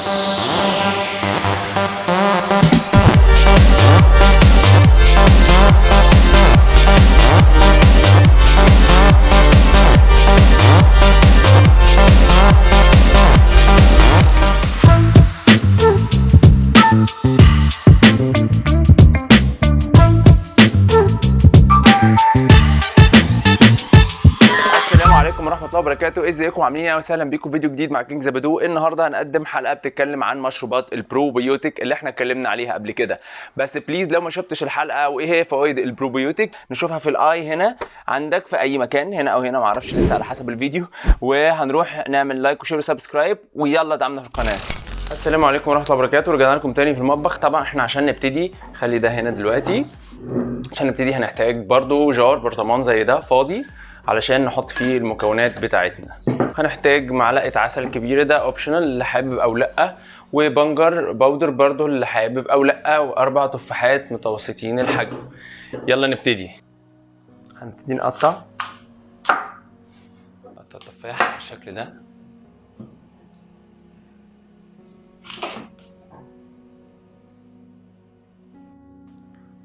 السلام عليكم ورحمة الله وبركاته. ازيكم عاملين ايه؟ وسهلا بيكم فيديو جديد مع كينج زبادو. النهارده هنقدم حلقة بتتكلم عن مشروبات البروبيوتيك اللي احنا اتكلمنا عليها قبل كده. بس please لو ما شفتش الحلقة وايه هي فوائد البروبيوتيك نشوفها في ال i هنا عندك في اي مكان، هنا او هنا معرفش لسه على حسب الفيديو. وهنروح نعمل like و share و subscribe، ويلا دعمنا في القناة. السلام عليكم ورحمة الله وبركاته، رجعنا لكم تاني في المطبخ. طبعا احنا عشان نبتدي، خلي ده هنا دلوقتي، عشان نبتدي هنحتاج برضو jar برطمان زي ده فاضي علشان نحط فيه المكونات بتاعتنا. هنحتاج معلقة عسل كبيرة، ده optional اللي حابب او لأ، وبنجر powder برضو اللي حابب او لأ، واربع تفاحات متوسطين الحجم. يلا نبتدي. هنبتدي نقطع التفاح بالشكل ده.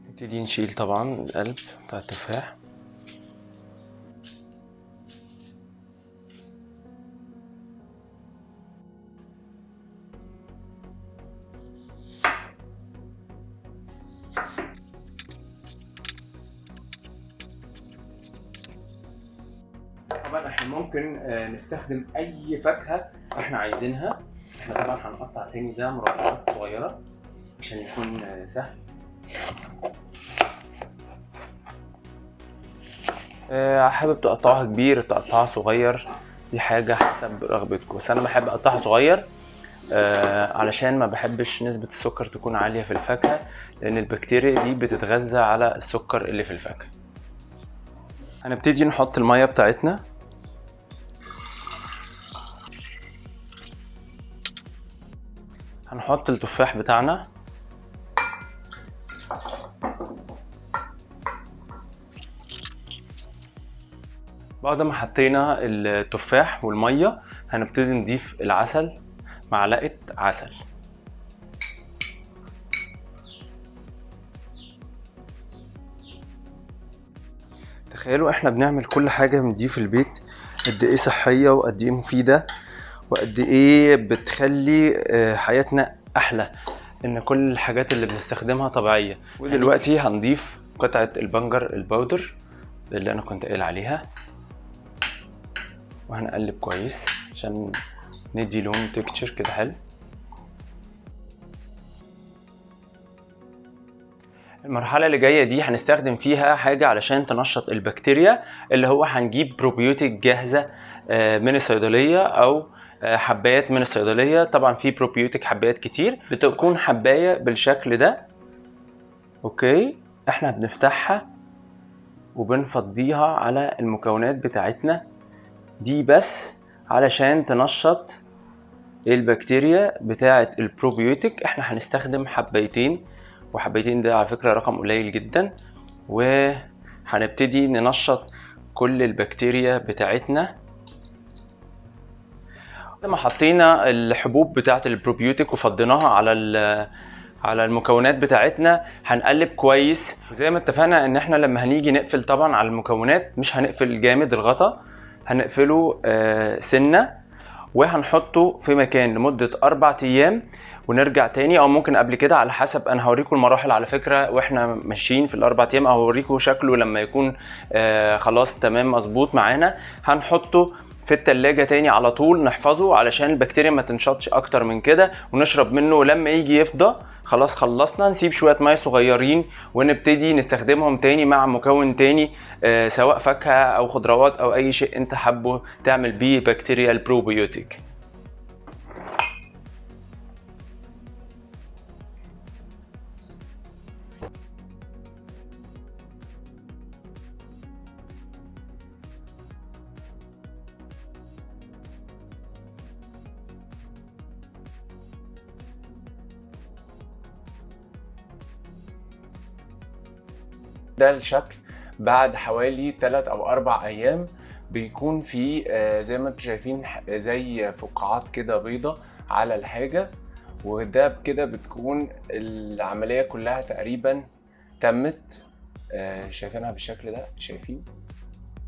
نبتدي نشيل طبعا القلب بتاع التفاح. طبعا احنا ممكن نستخدم اي فاكهة احنا عايزينها. احنا طبعا هنقطع تاني ده مربعات صغيرة عشان يكون سهل. حابب تقطعها كبير تقطعها صغير، دي حاجة حسب رغبتكم، بس انا بحب اقطعها صغير علشان ما بحبش نسبة السكر تكون عالية في الفاكهة، لان البكتيريا دي بتتغذى على السكر اللي في الفاكهة. هنبتدي نحط المية بتاعتنا. هنحط التفاح بتاعنا. بعد ما حطينا التفاح والمية هنبتدي نضيف العسل، معلقة عسل. تخيلوا احنا بنعمل كل حاجة من دي في البيت، قد ايه صحية وقد ايه مفيدة وقد ايه بتخلي حياتنا احلى، ان كل الحاجات اللي بنستخدمها طبيعية. ودلوقتي هنضيف قطعة البنجر الباودر اللي انا كنت قايل عليها، وهنقلب كويس عشان ندي لون تكتشر كده حلو. المرحلة اللي جاية دي هنستخدم فيها حاجة علشان تنشط البكتيريا، اللي هو هنجيب بروبيوتيك جاهزة من الصيدلية أو حبايات من الصيدلية. طبعا في بروبيوتيك حبايات كتير، بتكون حباية بالشكل ده. okay، احنا بنفتحها وبنفضيها على المكونات بتاعتنا دي بس علشان تنشط البكتيريا بتاعة البروبيوتيك. احنا هنستخدم حبايتين، وحبايتين ده على فكرة رقم قليل جدا، وهنبتدي ننشط كل البكتيريا بتاعتنا. لما حطينا الحبوب بتاعة البروبيوتيك وفضيناها على المكونات بتاعتنا هنقلب كويس. وزي ما اتفقنا ان احنا لما هنيجي نقفل طبعا على المكونات مش هنقفل جامد الغطا، هنقفله سنة، وهنحطه في مكان لمدة 4 أيام ونرجع تاني، او ممكن قبل كده على حسب. انا هوريكم المراحل على فكرة واحنا ماشيين في ال4 ايام، او هوريكم شكله لما يكون خلاص تمام مظبوط معانا. هنحطه في التلاجة تاني على طول، نحفظه علشان البكتيريا ما تنشطش اكتر من كده، ونشرب منه لما يجي يفضى. خلاص خلصنا، نسيب شوية مية صغيرين ونبتدي نستخدمهم تاني مع مكون تاني، سواء فاكهة او خضروات او اي شيء انت حابة تعمل بيه بكتيريا البروبيوتيك. ده الشكل بعد حوالي 3 أو 4 أيام. بيكون في زي ما انتم شايفين زي فقاعات كده بيضة على الحاجة. وده بكده بتكون العملية كلها تقريبا تمت. شايفينها بالشكل ده، شايفين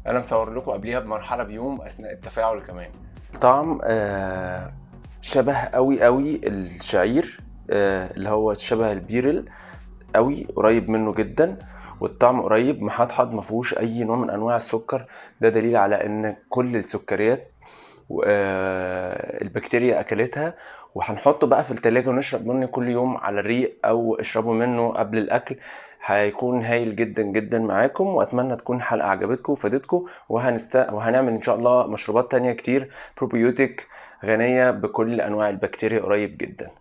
انا مصور لكم قبليها بمرحلة بيوم اثناء التفاعل كمان. طعم شبه قوي قوي الشعير، اللي هو شبه البيرل قوي، قريب منه جدا، والطعم قريب محضحض، ما فيهوش اي نوع من انواع السكر. ده دليل على ان كل السكريات البكتيريا اكلتها. وهنحطه بقى في التلاجة ونشرب منه كل يوم على الريق، او اشربوا منه قبل الاكل، هيكون هايل جدا جدا معاكم. واتمنى تكون حلقة عجبتكم وفادتكم، وهنعمل ان شاء الله مشروبات تانية كتير بروبيوتيك غنية بكل انواع البكتيريا قريب جدا.